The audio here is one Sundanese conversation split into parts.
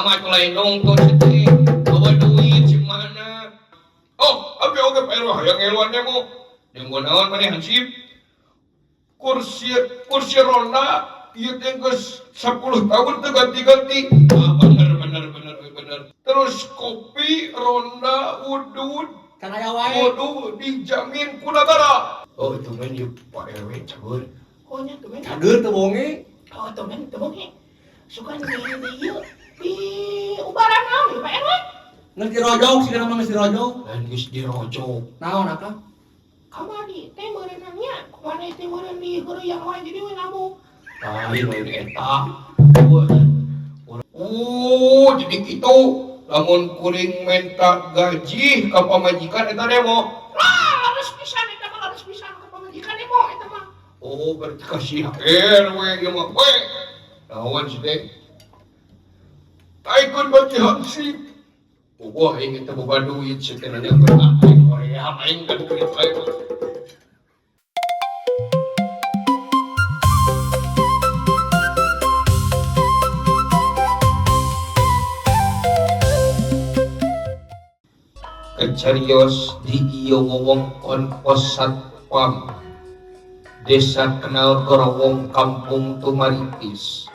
mah atuh lain nungtut si teh. Bawa duit si mana. Oh, abi oge Pak RW hayang ngeluan demo. Demo naon maneh hansip? Kursi kursi ronda ieu teh geus 10 tahun teu ganti-ganti. Ah, bener bener bener bener. Terus kopi ronda udud Can aya wae. kudu dijamin ku nagara. Oh, itu men ieu Pak RW cagur. Oh nya tuh men. Cager teu bonge. Oh tuh men teu bonge. Sugan di ieu di ubaran naon ieu Pak RW? Geus dirojok sigana mah geus dirojok. Lain geus dirojok. Naon akang? Kamari teh meureunna nya, maneh teh meureun di heureuyang wae jadi we nabung. Lain lain eta. Oh, jadi kitu. Lamun kuring menta gaji ka pamajikan eta demo. Lah, harus pisan eta mah harus pisan ka pamajikan demo eta mah. Oh, berarti kasih RW ieu mah we. Naon sih teh? Taikeun bagi hansip. Oh, wah aing eta boga duit sih teh nanya keur aing Korea aing kan duit aing. Kecarios di ieu wewengkon pos satpam Desa Kenal Gorowong Kampung Tumaritis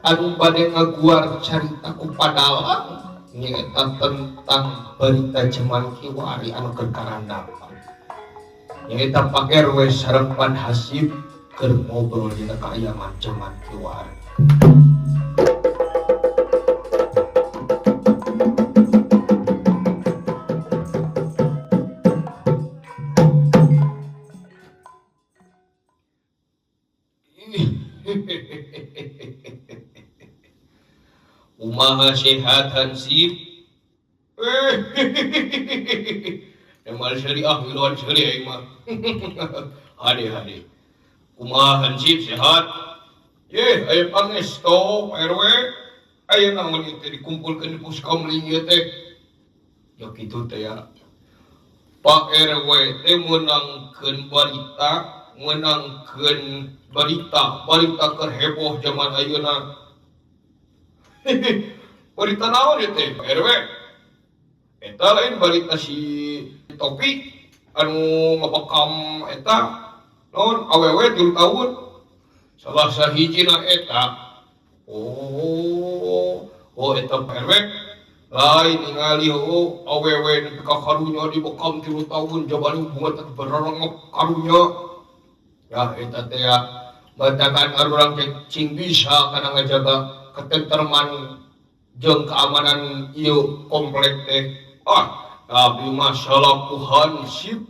anu bade ngaguar carita ku padalang nyaeta tentang berita jaman kiwari anu keur karandapan nyaeta Pak RW sareng Pan Hasib keur ngobrol dina kaayaman jaman kiwari. Kumaha sehat hansip? Emal syariah miluan syariah aing mah. Hade hade. Kumaha hansip sehat? Ye, aya pangesto Pak RW. Aya naon ieu teh dikumpulkeun di puskamling ieu teh. Ya kitu teh ya. Pak RW teh meunangkeun barita, meunangkeun barita, barita keur heboh zaman ayeuna. Barita naon ieu teh Pak RW? Eta lain barita si Topik anu ngabekam eta naon awewe 3 tahun. Salah sahijina eta. Oh, oh eta Pak RW lain ningali oh awewe nepi ka karunya dibekam 3 tahun jabali hubungan teh berorongok karunya. Ya eta teh ya batakan urang teh cing bisa kana ngajaga ketentraman jeung keamanan ieu komplek teh. Ah, tapi masalah hansip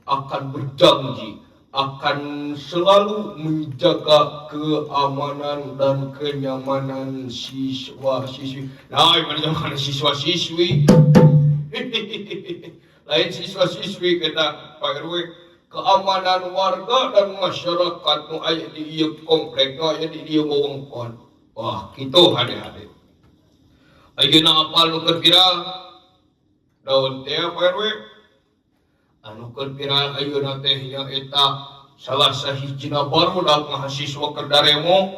akan berjanji akan selalu menjaga keamanan dan kenyamanan siswa-siswi. Nah, mana mana siswa-siswi? Lain siswa-siswi kita Pak RW, keamanan warga dan masyarakat nu aya di ieu komplek, nu aya di ieu wewengkon. Wah, kitu hade-hade. Ayeuna apal nu keur viral? Daun teh Pak RW. Anu keur viral ayeuna teh nyaeta salah sahijina barudak mahasiswa keur daremo.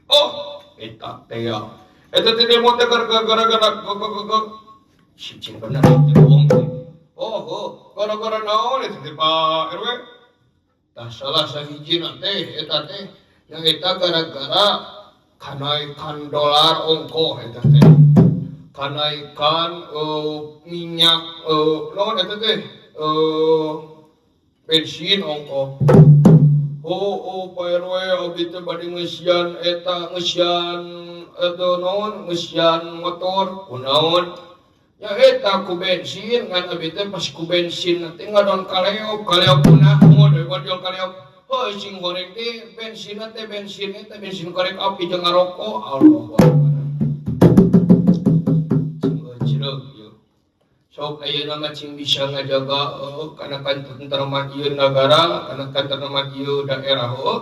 Oh, eta teh ya. Eta teh demo teh gara-gara si cing bener teh bohong teh. Oh, oh, gara-gara naon eta teh Pak RW? Tah salah sahijina teh eta teh nyaeta gara-gara kanaikan dolar ongkoh eta teh. Kanaikan minyak naon eta teh? Bensin ongkoh. Oh, oh Pak RW abdi teh bade ngeusian eta ngeusian eta naon ngeusian motor kunaon? Ya eta ku bensin ngan abdi teh pas ku bensin teh ngadon kaleop, kaleop kunaon deui badiol kaleop. Heuh sing goreng teh bensin teh bensin eta bensin korek api jeung ngarokok. Allahu akbar. Cing eucreug ieu. Sok ayeuna mah cing bisa ngajaga kana katentraman ieu nagara, kana katentraman ieu daerah heuh.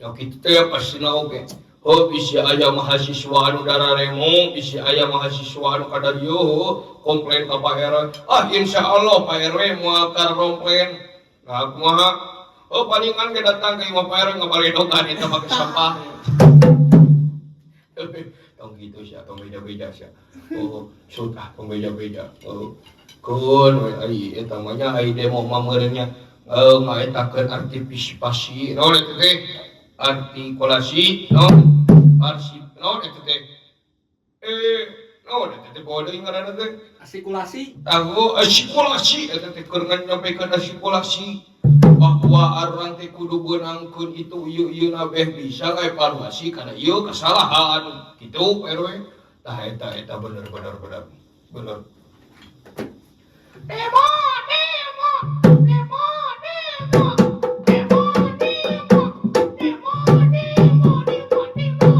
Ya kitu teh pastina oge. Heuh bisi aya mahasiswa anu dararemo, bisi aya mahasiswa anu kadarieu heuh komplain ka Pak RW. Ah insyaallah Pak RW moal karomplain. Nah kumaha? Oh palingan ge datang ka imah Pak RW ngabaledogan eta make sampah. Tong gitu sia, tong beda-beda sia. Oh, sudah tong beda-beda. Oh, keun we ai eta mah nya ai demo mah meureun nya ngaetakeun artipisipasi naon eta teh? Artikulasi naon? Arsip naon eta teh? Naon eta teh poho deui ngaranna teh? Artikulasi. Tahu artikulasi eta teh keur nyampaikan artikulasi bahwa arurang teh kudu beunangkeun itu ieu ieu na beh bisa ngaevaluasi kana ieu kesalahan kitu Pak RW. Tah eta eta bener bener bener bener. Demo, demo, demo, demo, demo, demo, demo, demo, demo, demo.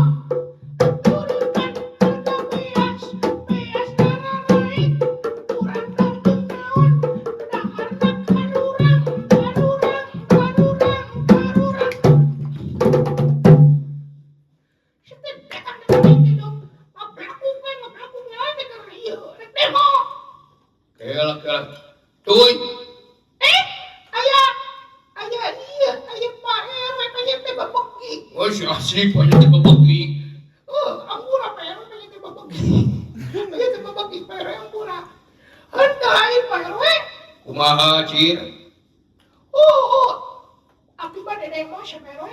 Turunkan harga beas, beas naraik, kurang kartu naon, daharna karurang, karurang, karurang, karurang. Situ datang dari itu, ngablakukan, ngablakukan, teh ieu, rek demo. Kela kela. Tuy, Aya, aya iya, aya Pak RW pengen teh babegi. Oh si asik banyak teh babegi. Oh, ampura Pak RW pengen teh babegi. Pengen teh babegi Pak RW ampura. Henteu lain Pak RW. Kumaha cir? Oh, abdi bade demo sia Pak RW.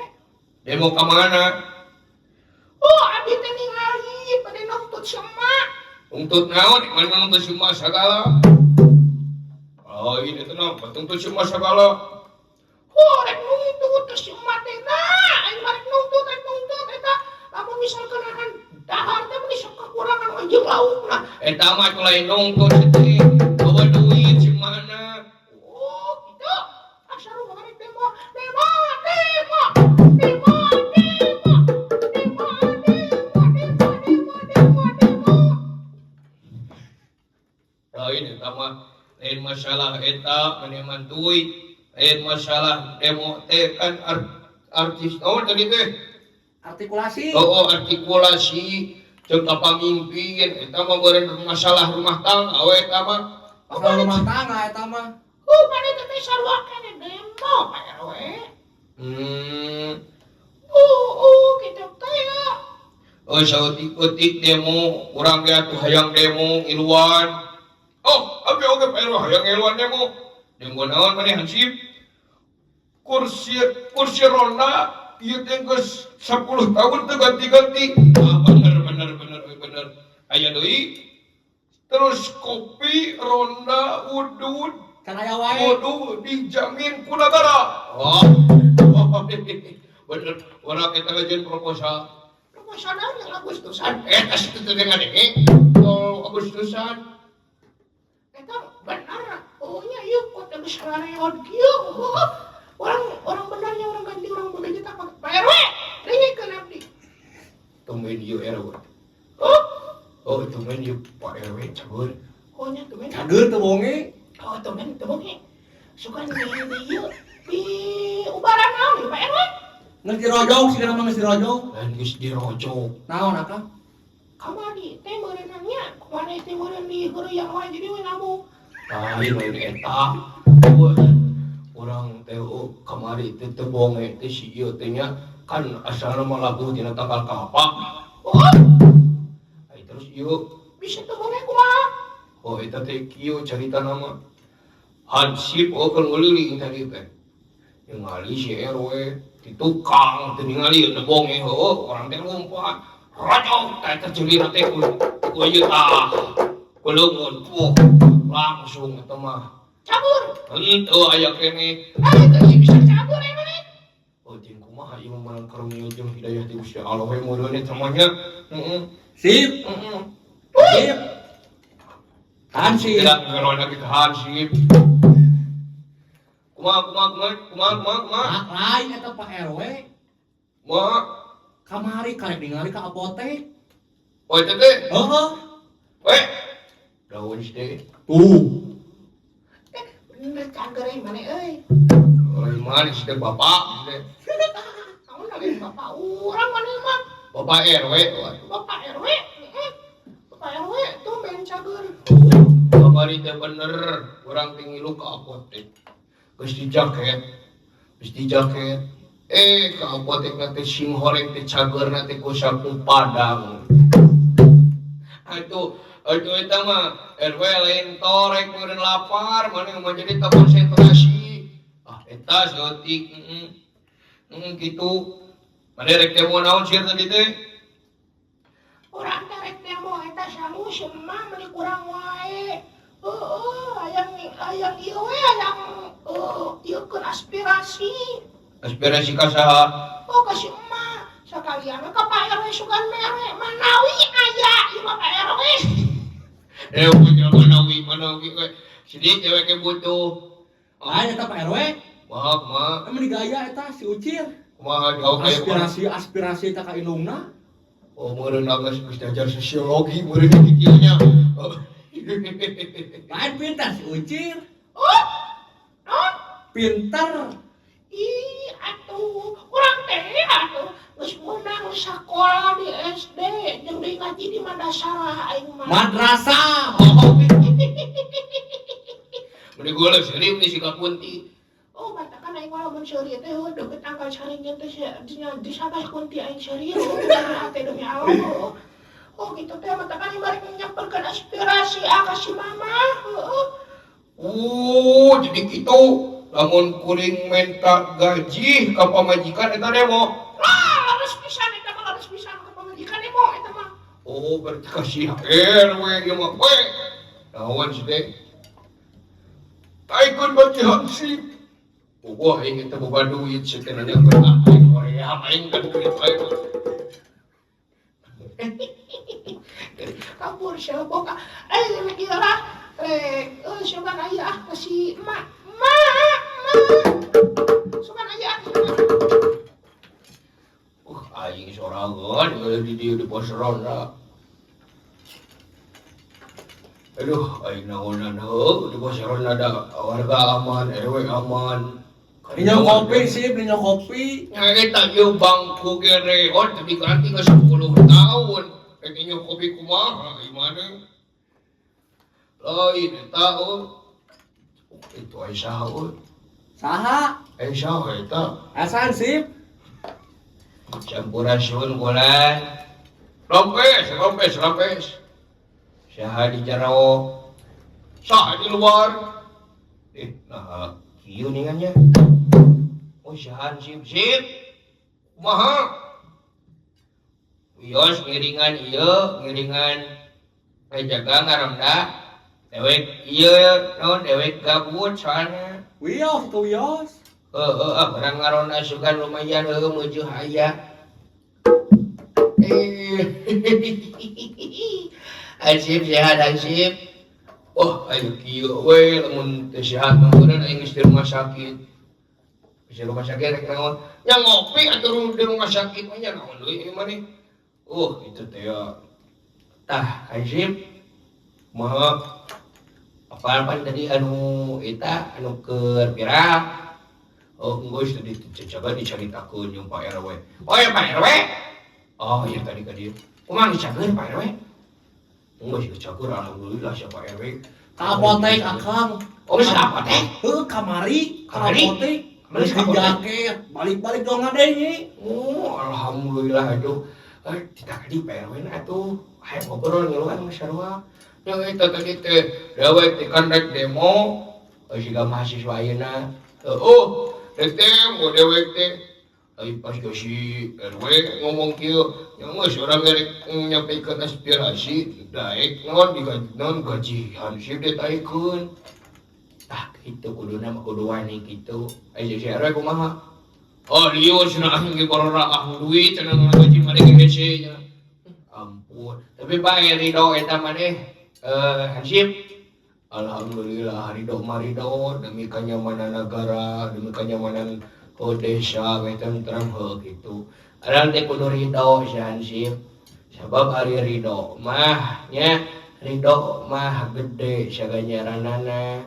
Demo ka mana? Oh, abdi teh ningali bade nuntut si emak. Nuntut naon? Mana nuntut si emak sagala? Oh, ini teh naon? Nuntut si emak sagala. Oh, rek nuntut teh si emak teh nah, aing mah rek nuntut eta. Lamun misalkan akan dahar teh meni sok kekurangan we jeung laukna. Eta mah atuh lain nuntut si teh. Bawa duit si mana? Oh, gitu. Asal rumah rek demo, demo, demo, demo, demo, demo, demo, demo, demo, demo, demo. Lain eta mah lain masalah eta manajemen duit, lain masalah demo teh kan artis naon tadi teh? Artikulasi. Oh, artikulasi jeung ka pamimpin eta mah meureun masalah rumah tangga we eta mah. Masalah rumah tangga eta mah. Oh, mana teh sarua keneh demo Pak RW. Oh, gitu teh ya. Oh, saeutik-eutik demo, urang ge atuh hayang demo ngiluan. Oh, oke oke Pak RW hayang ngiluan demo. Demo naon maneh hansip? Kursi kursi ronda ieu teh geus 10 tahun teu ganti-ganti. Ah, bener bener bener bener. Aya deui. Terus kopi ronda udud Can aya wae. kudu dijamin ku negara. Oh, bener. Urang eta ngajuin proposal. Proposal naon yang Agustusan? Eta situ teh ngadenge. Oh, Agustusan. Eta benar. Oh nya ieu kota geus rareot kieu. Oh, orang orang benarnya orang ganti orang bebeja tak Pak RW. Dengekeun abdi. Tumben ieu RW. Oh, Oh, tumben ieu Pak RW cagur. oh nya tumben. Cager teu bonge. Oh, tumben teu bonge. Sugan di ieu di ubaran naon ieu Pak RW? Geus dirojong sigana mah geus dirojong. Lain geus dirojok. Naon akang? Kamari teh meureunannya, kumaha teh meureun di heureuyang wae jadi we nabung. Lain lain eta. Urang teh oh, kamari teh teu bonge teh si ieu teh nya kan asalna mah lagu tina tangkal kapak. Oh, Ai terus ieu bisa teu bonge kumaha? Oh eta teh kieu caritana mah. Hansip oh keur ngeuliling tadi teh. Ningali si RW di tukang teu ningali teu bonge heueuh urang teh lompat. Rojok teh teh ceulina teh ku ieu tah. Ku leungeun puh langsung eta mah. Cabur. Henteu aya keneh. Ah, itu bisa cabur emang eh. Oh jeung kumaha ieu mah menang karunia jeung hidayah ti Gusti Allah we meureun eta mah nya. Heeh. Sip. Heeh. Sip. Hansip. Tidak ngeroda kita hansip. Kumaha kumaha kumaha kumaha kumaha kumaha. Ah, lain eta Pak RW. Kumaha? Kamari karek ningali ka apotek. Oh eta teh. Heeh. We. Daun si teh. Tuh. Eh, bener cager euy maneh euy. Lain mana si teh bapak si teh. Kamu lain bapak urang maneh mah. Bapak RW. Waduh. Bapak RW. Heeh. Bapak RW tumben cager. Kamari teh bener urang teh ngilu ka apotek. Geus di jaket. Geus di jaket. Ka apotek na teh sing horeng teh cagerna teh ku sapu padang. Atuh, aduh eta mah RW lain torek meureun lapar, maneh mah jadi teu konsentrasi. Ah, eta saeutik, heeh. Heeh kitu. Maneh rek demo naon sih tadi teh? Urang teh rek demo eta sangu si emak meuni kurang wae. Heueuh, hayang hayang ieu we hayang ieukeun aspirasi. Aspirasi ka saha? Oh, ka si emak. Sakalian we ka Pak RW sugan mere manawi aya ieu mah Pak RW. Eh, punya manawi manawi we. Sidik cewek ge butuh. Lain eta Pak RW. Maaf, maaf. Emang digaya eta si Ucir. Kumaha jauh kayak Aspirasi aspirasi eta ka indungna. Oh, meureun geus geus diajar sosiologi meureun kieu nya. Lain pintar si Ucir. Oh, non? Pintar. Ih, atuh, urang teh atuh geus meunang sakola di SD jeung deui ngaji di madrasah aing mah. Madrasah. Oh, meni gula seuri meni si kapunti. Oh, matakan aing mah lamun seuri teh heuh deukeut tangkal caringin teh nya disabas kunti aing seuri heuh demi hate demi Allah. Oh, gitu teh matakan aing bari nyamperkeun aspirasi ah ka si mama heueuh. Oh, jadi gitu. Lamun kuring menta gaji ka pamajikan eta demo. Lah, leres pisan eta mah leres pisan ka pamajikan demo eta mah. Oh, berarti kasih RW ieu mah we. Naon sih teh? Taikeun bagi hansip. Oh, wah aing eta boga duit sih teh nanya keur aing Korea aing kan duit aing. Kabur sia boga. Eh, rek ieu lah. Rek sugan aya ah ka si emak. Mak, mak. Sugan aya ah ka si emak. Aing sorangan di dieu di pos ronda. Aduh, aing naonan heuh di pos ronda da warga aman, RW aman. Minum kopi sih, minum kopi. Nya eta ieu bangku ge reot teu diganti geus 10 tahun. Rek inyo kopi kumaha ieu maneh? Lain eta euy. Itu aya saha euy? Saha? Aya saha eta? Asan sip. Sampurasun kula. Rampes, rampes, rampes. Saha di jero? Saha di luar? Eh, nah, kieu ningannya. Oh, saha sip sip. Kumaha? Wios ngiringan ieu, ngiringan jaga ngaronda. Dewek ieu naon dewek gabut soalnya. Wios tuh wios. Heeh, ah, barang ngaronda sugan lumayan heueuh meujuh aya. Eh. Hansip sehat Hansip. Oh, ayo kieu we lamun teu sehat mah meureun aing geus di rumah sakit. Geus di rumah sakit rek naon? Nya ngopi atuh di rumah sakit mah nya naon deui ieu maneh. Oh, itu teh ya. Tah, Hansip. Kumaha? Apaan tadi anu eta anu keur viral? Oh, geus tadi cacaga dicaritakeun jeung Pak RW. Oh ya Pak RW. Oh iya tadi ka dieu. Kumaha dicageun Pak RW? Geus dicageun alhamdulillah sia Pak RW. Ka apotek akang. Oh, geus ka apotek? Heuh, kamari, ka Kamari? apotek. Kamari Beli ka apotek? jaket, balik-balik dong ngadenge. Oh, alhamdulillah aduh. Eh, tidak tadi Pak RW na atuh. Hayo ngobrol ngeluhan geus sarua. Yang eta tadi teh dewek teh kan rek demo. Siga mahasiswa ayeuna. Oh, rek demo dewek teh. Ai pas ke si RW ngomong kieu, nya geus urang rek nyampaikan aspirasi, daek naon digaji naon gaji hansip ditaikeun. Tah kitu kuduna mah kudu wani kitu. Ai si RW kumaha? Oh, lieur cenah aing ge bororaah duit cenah gaji maneh ge hese cenah. Ampun, tapi bae ridho eta maneh hansip. Alhamdulillah ridho mah ridho demi kenyamanan negara, demi kenyamanan desa we tentrem heuh kitu. Urang teh kudu ridho si hansip. Sabab ari ridho mah nya ridho mah gede saganjaranana.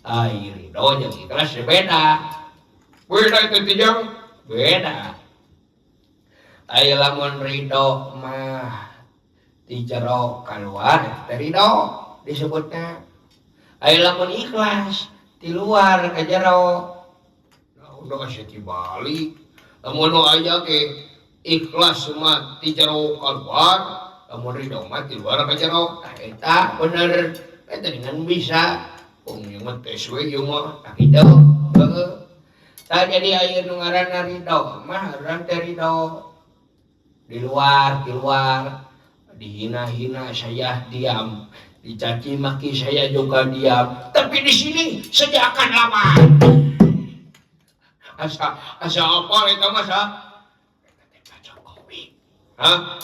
Ai ridho jeung ikhlas beda. Beda itu teh jang. Beda. Ai lamun ridho mah di jero kaluar teh ridho disebutna. Ai lamun ikhlas di luar ka jero. Nah, udah kasih dibalik. Lamun nu aya ge ikhlas mah di jero kaluar, Lamun ridho mah ti luar ka jero. Tah eta bener. Eta dengan bisa. Oh, ieu mah tes we ieu mah. Tah kitu. Heeh. Tah jadi aya nu ngaranna ridho mah urang teh ridho. Di luar, di luar. Dihina-hina saya diam, dicaci maki saya juga diam, tapi di sini saya akan lawan. Asa asa apa eta mah sa? Eta teh Pak Jokowi. Hah?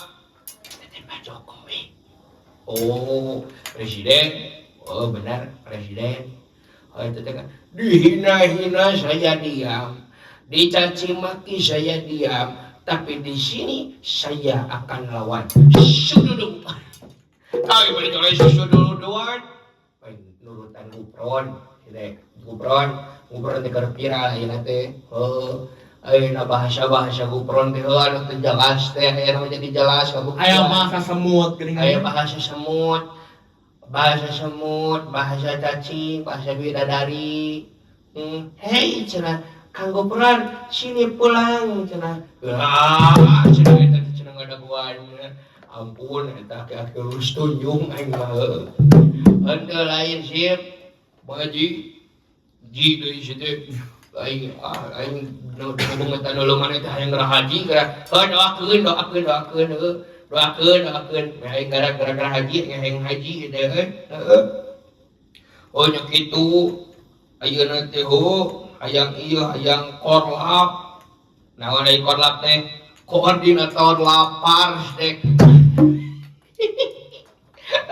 Eta teh Pak Jokowi. Oh, presiden. Oh, benar, presiden. Oh, itu teh kan dihina-hina saya diam, dicaci maki saya diam, tapi di sini saya akan lawan. Sududuk. Ayo balik oleh susududuan. Nurutan Gupron, teh Gupron, Gupron teh keur viral ayeuna teh. Heuh. Ayeuna bahasa-bahasa Gupron teh heuh anu teu jelas teh ayeuna mah jadi jelas kabuktian. Aya bahasa semut geuning. Aya bahasa semut. Bahasa semut, bahasa cacing, bahasa bidadari. Hei cenah Kang Gupron, sini pulang cenah. Wah, cenah eta teh cenah ngadaguan. Ampun eta aki-aki lurus tunjung aing mah heuh. Henteu lain sip. Bang Haji, ji deui si teh. Aing ah aing nu bangetan nu maneh teh hayang geura haji geura. Heuh doakeun doakeun doakeun heuh. Doakeun doakeun aing gara-gara haji hayang haji teh euy. Heeh. Oh nya kitu. Ayeuna teh heuh hayang ieu hayang korlap. Naon deui korlap teh? Koordinator lapar teh.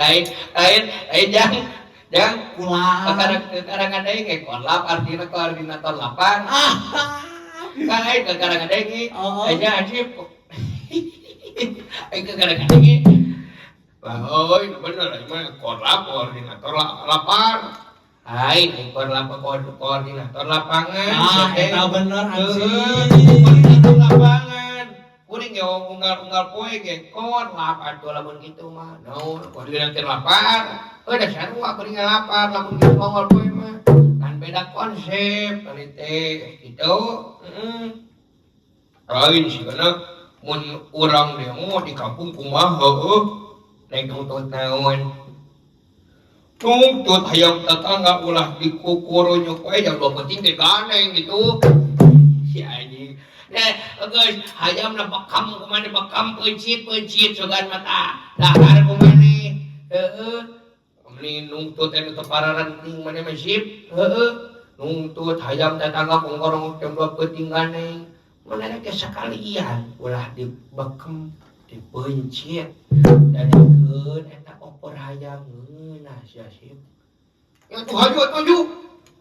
Lain lain lain jang jang Pulang. Kadang kadang ge korlap artinya koordinator lapar. Kan lain kadang kadang ge. Oh. Aya hansip. Aing kadang kadang ge. Lah euy bener aing mah korlap koordinator lapar. Aing aing korlap koordinator lapangan. Ah, eta bener Heeh, hansip. koordinator lapangan. Kuring ge unggal-unggal poe ge korlap atuh lamun kitu mah. Naon koordinator lapar. Heuh da sarua kuring ge lapar lamun kitu mah unggal poe mah. Kan beda konsep kali teh kitu. Heeh. Lain sih kana mun urang demo di kampung kumaha heueuh. Naik nuntut naon. Nuntut hayam tetangga ulah dikukurunyuk we jam 2 penting teh ganeng gitu. Si anjing. Nah, geus hayamna bekam kumaha bekam peuncit-peuncit sugan mata. Dahar kumaha heueuh. Meni nuntut anu teu pararenting maneh mah sip. Heueuh. Nuntut hayam tetangga kongkorong jam 2 peuting ganeng. Mana ge sakalian ulah dibekem dipeuncit. Jadikeun eta opor hayam ngeunah sia sip. Ya tuh hayu atuh ju.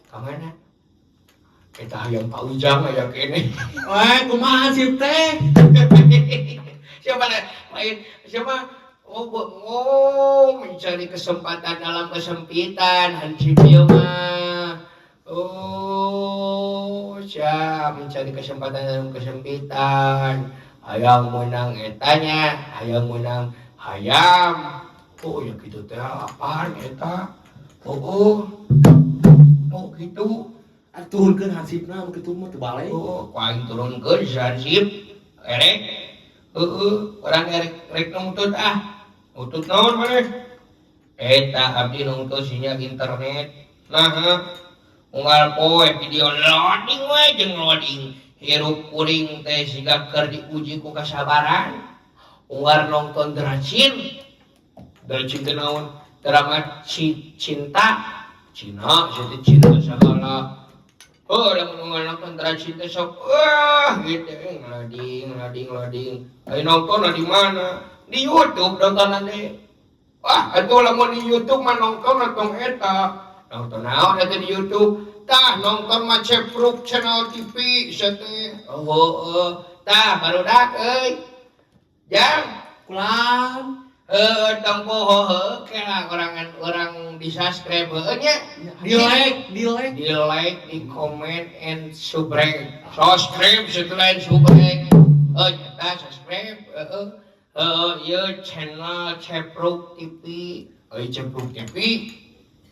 Ka mana? Eta hayam Pak Ujang aya keneh. Weh, kumaha hansip teh? Siapa lain siapa? Oh, oh, mencari kesempatan dalam kesempitan hansip ieu mah. Oh, siap mencari kesempatan dalam kesempitan. Hayang menang etanya, hayang menang hayam. Oh, ya gitu teh apaan eta? Oh, oh. Oh, gitu. Turunkeun hansipna kitu mah teu balik. Oh, ku aing turunkeun si hansip. Erek. Heeh, urang erek rek nungtut ah. Nungtut naon maneh? Eta abdi nungtut sinyal internet. Nah, unggal poe video loading we jeung loading. Hirup kuring teh siga keur diuji ku kasabaran. Unggal nonton Dracin. Dracin teh naon? Drama cinta. Cina, sia teh cinta sagala. Oh, lamun unggal nonton Dracin teh sok wah gitu loading, loading, loading. Ayo nonton di mana? Di YouTube nontonan teh. Wah, atuh lamun di YouTube mah nonton nonton eta. Nonton naon eta di YouTube? Tah nonton mah Cepruk Channel TV sia teh. Oh, oh, tah barudak euy. Jang, Kulang. heuh tong poho heuh kela orangan orang di subscribe heueuh nya. Di like, di like. Di like, di comment and subscribe. Subscribe setelah subscribe. Oh, nyata subscribe. Heeh. Heeh, ieu channel Cepruk TV. Euy Cepruk TV.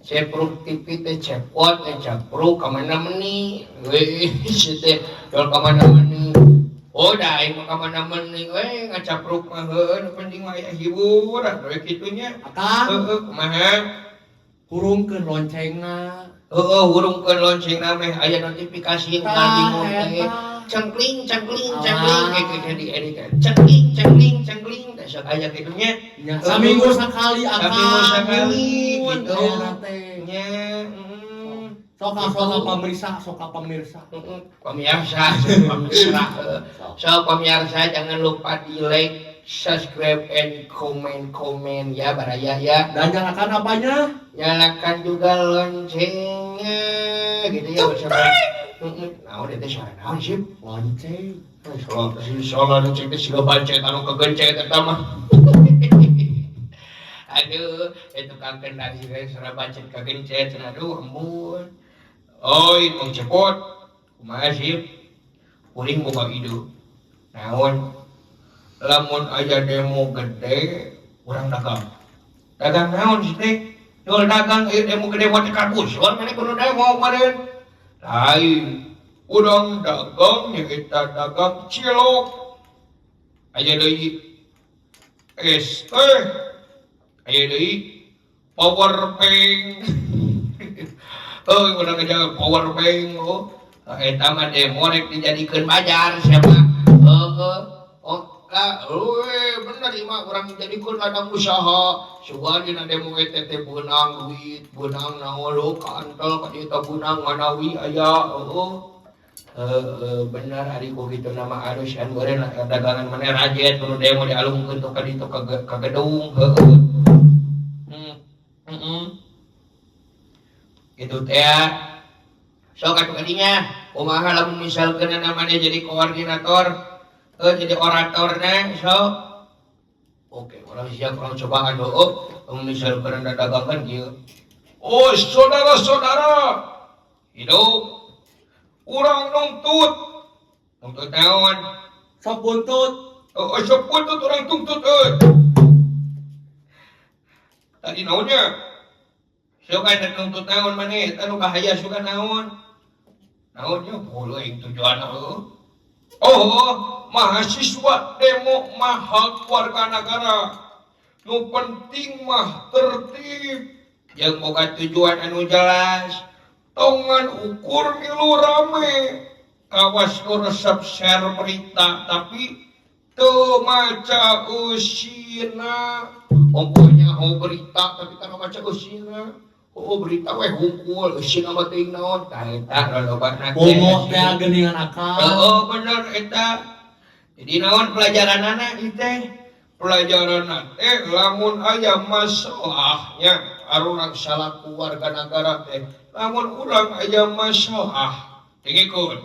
Cepruk TV teh cepot teh cepruk ka mana meni. Weh, si teh dol ka mana meni. Oh da aing mah ka mana mending we ngacapruk mah heueuh nu penting mah aya hiburan we kitu nya. Akang. Heueuh kumaha? Hurungkeun loncengna. Heueuh hurungkeun loncengna meh aya notifikasi unggal Tah, bingung teh. eta. Cengkling cengkling Alah. cengkling kayak gitu di edit cengkling cengkling cengkling teh sok aya kitu nya. Nya, saminggu sakali akang. Saminggu sakali, Mun, gitu. ayeuna teh. Nya. Sok ah, sok ah, pamirsa, sok ah, pamirsa. Pemirsa, pemirsa. So pemirsa jangan lupa di like, subscribe, and komen-komen ya baraya ya. Dan nyalakan apanya? Nyalakan juga loncengnya gitu ya bersama. Naon eta suara naon sih? Lonceng. Soal lonceng teh siga bancet anu kegencet eta mah. Aduh, itu kang kendang sih suara bancet kegencet cenah aduh embun. Oi, Mang Cepot. Kumaha sih? Kuring boga ide. Naon? Lamun aya demo gede, urang dagang. Dagang naon sih teh? Jual dagang ieu demo gede mah teh kagusur maneh kudu demo meureun. Lain. Urang dagang nyaeta dagang cilok. Aya deui es teh. Aya deui power bank. Oh, urang aja power bank oh. Eta mah demo rek dijadikeun bajar siapa? Heeh. Oh, lah, euy, bener ieu mah urang jadikeun ladang usaha. Sugan dina demo eta teh beunang duit, beunang naon lo kaantel ka dieu teh beunang manawi aya heueuh. Heeh, bener ari ku kitu nama alus an meureun dagangan maneh rajet kudu demo dialungkeun tuh ka ditu ka gedung heueuh. Heeh. Gitu teh ya. Sok atuh kadinya kumaha lamun misalkeun maneh jadi koordinator, jadi oratorna sok. Oke, urang siap urang cobaan heueuh lamun misalkeun dagangan kieu. Oh, saudara-saudara, hidup urang nuntut. Nuntut naon? Sok buntut. Oh, sok buntut urang tuntut euy. Tadi naonnya? Suka nuntut naon maneh eta nu bahaya suka naon? Naonnya boleh aing tujuan heueuh. Oh, mahasiswa demo mah hak warga negara. Nu penting mah tertib. Jeung boga tujuan anu jelas. Tongan ukur milu rame. Kawas nu resep share berita tapi teu maca eusina. Pokoknya oh berita tapi teu maca eusina. Oh berita weh hungkul eusina mah teuing naon. Tah eta lolobana teh. Bongo teh geuningan akang. Heeh bener eta. Jadi naon pelajaranana ieu teh? Pelajaranna teh lamun aya masalahnya arurang salaku warga negara teh. Lamun urang aya masalah, dengikeun.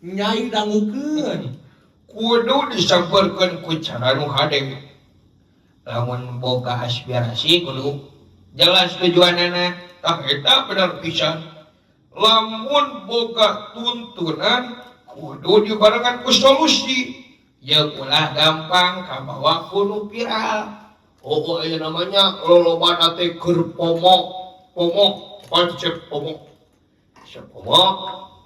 Nyai dangukeun. Kudu disampeurkeun ku cara nu hade. Lamun boga aspirasi kudu jelas tujuanana. Tah eta bener pisan. Lamun boga tuntunan kudu dibarengan ku solusi. Jeung ulah gampang kabawa ku nu viral. Oh, aya namanya lolobana teh keur pomo, pomo, konsep pomo. Konsep pomo,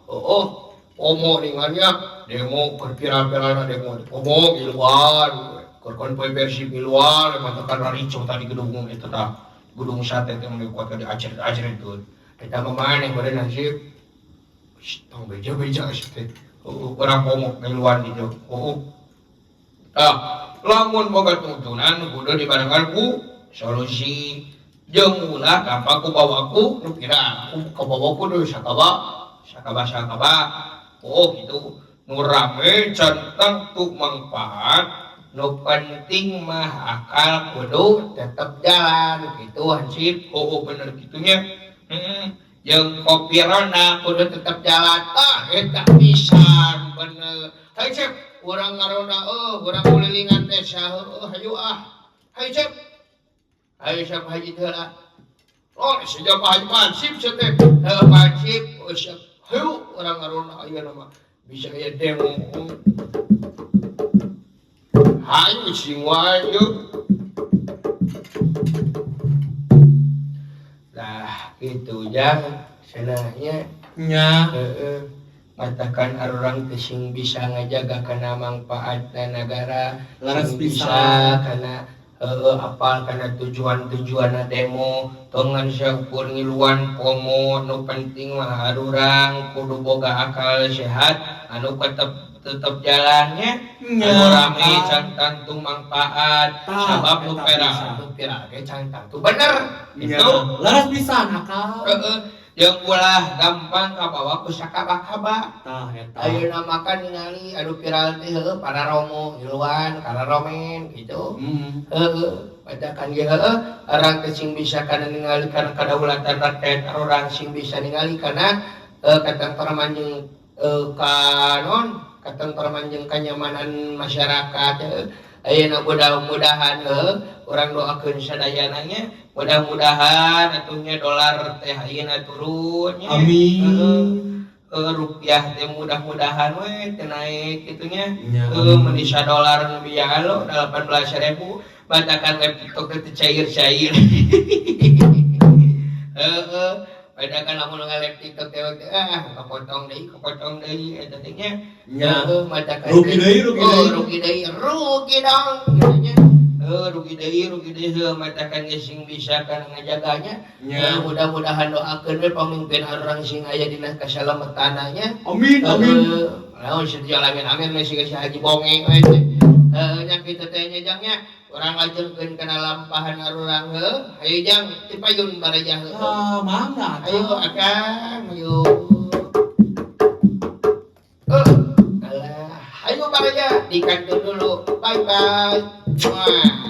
oh, pomo ningannya demo keur viral-viralna demo pomo ngiluan, keur konvoy Persib ngiluan, mantekan ricuh tadi gedung eta tah. Gedung sate teh mun kuat di acret-acret tuh. Eta mah maneh beureun hansip. Shh, tong beja-beja sih teh. Oh, urang pomo ngiluan gitu. Oh. Ah, lamun boga tuntunan kudu dibarengan ku solusi. Jeung ulah gampang ku bawaku nu kira ku kabawa ku nu sakaba sakaba sakaba. Oh gitu. Nu rame can tangtu mangfaat, nu penting mah akal kudu tetep jalan gitu hansip. Oh, bener gitunya. Heeh. Jeung kopi ronda kudu tetep jalan. Ah, eta pisan bener. Hayu Cep, urang ngaronda eueuh, urang kulilingan desa heueuh hayu ah. Hayu Cep. Hayu Cep haji teh lah. Oh, sejak Pak Haji Pansip sia teh. Heueuh Pansip, oh siap. Hayu urang ngaronda ayeuna mah bisa aya demo. Hayu sing wae yeuh. Nah, gitu jang cenahnya. Nya. Heeh. Matakan arurang teh sing bisa ngajaga kana mangpaatna nagara. Leres Sing bisa pisan. Kana heueuh apal kana tujuan-tujuanna demo, tong ngan saukur ngiluan komo. Nu penting mah arurang kudu boga akal sehat anu tetep tetep jalannya. Anu rame can tangtu mangpaat, Tah, sabab nu eta pera pisan. Nu viral ge can tangtu bener Nya, gitu. leres pisan, Akang. Heeh, jeung ulah gampang kabawa ku sakaba-kaba. Tah, eta. Ayeuna makan ningali anu viral teh heueuh para romo ngiluan kararomen gitu. Heeh, padakan ge heueuh urang teh sing bisa kana ningali kana kadaulatan rakyat, urang sing bisa ningali kana katentraman jeung kanon katentraman jeung kanyamanan masyarakat heueuh. Ayeuna mudah-mudahan heueuh urang doakeun sadayana nya, mudah-mudahan atuh nya dolar teh ayeuna turun nya. Amin. Heeh. Rupiah teh mudah-mudahan we teu naik kitu nya. Nya. Heueuh, mun isa dolar nu bialo 18.000, matakan laptop teh cair-cair. Heeh, padakan lamun nge-live TikTok teh ah kepotong deui eta teh nya. Nya. Heeh, matakan Rugi deui, rugi Oh, deui. Rugi deui, rugi dong kitu nya. Heuh, rugi deui, rugi deui, heuh matakan ge sing bisa kana ngajaganya. Nya. Heuh, mudah-mudahan doakeun we pamimpin urang sing aya dina kasalametanna nya. Amin, amin. Heueuh, naon setia amin amin we siga si Haji Bonge we teh. Heuh, nya kitu teh nya, Jang, nya. Urang lajengkeun kana lampahan arurang heuh. Hayu, Jang, ti payun baraja heuh. Ah, mangga. Ayo, Akang, ayo. Eh, alah, ayo baraja, dikantun dulu. Bye bye. Mwah.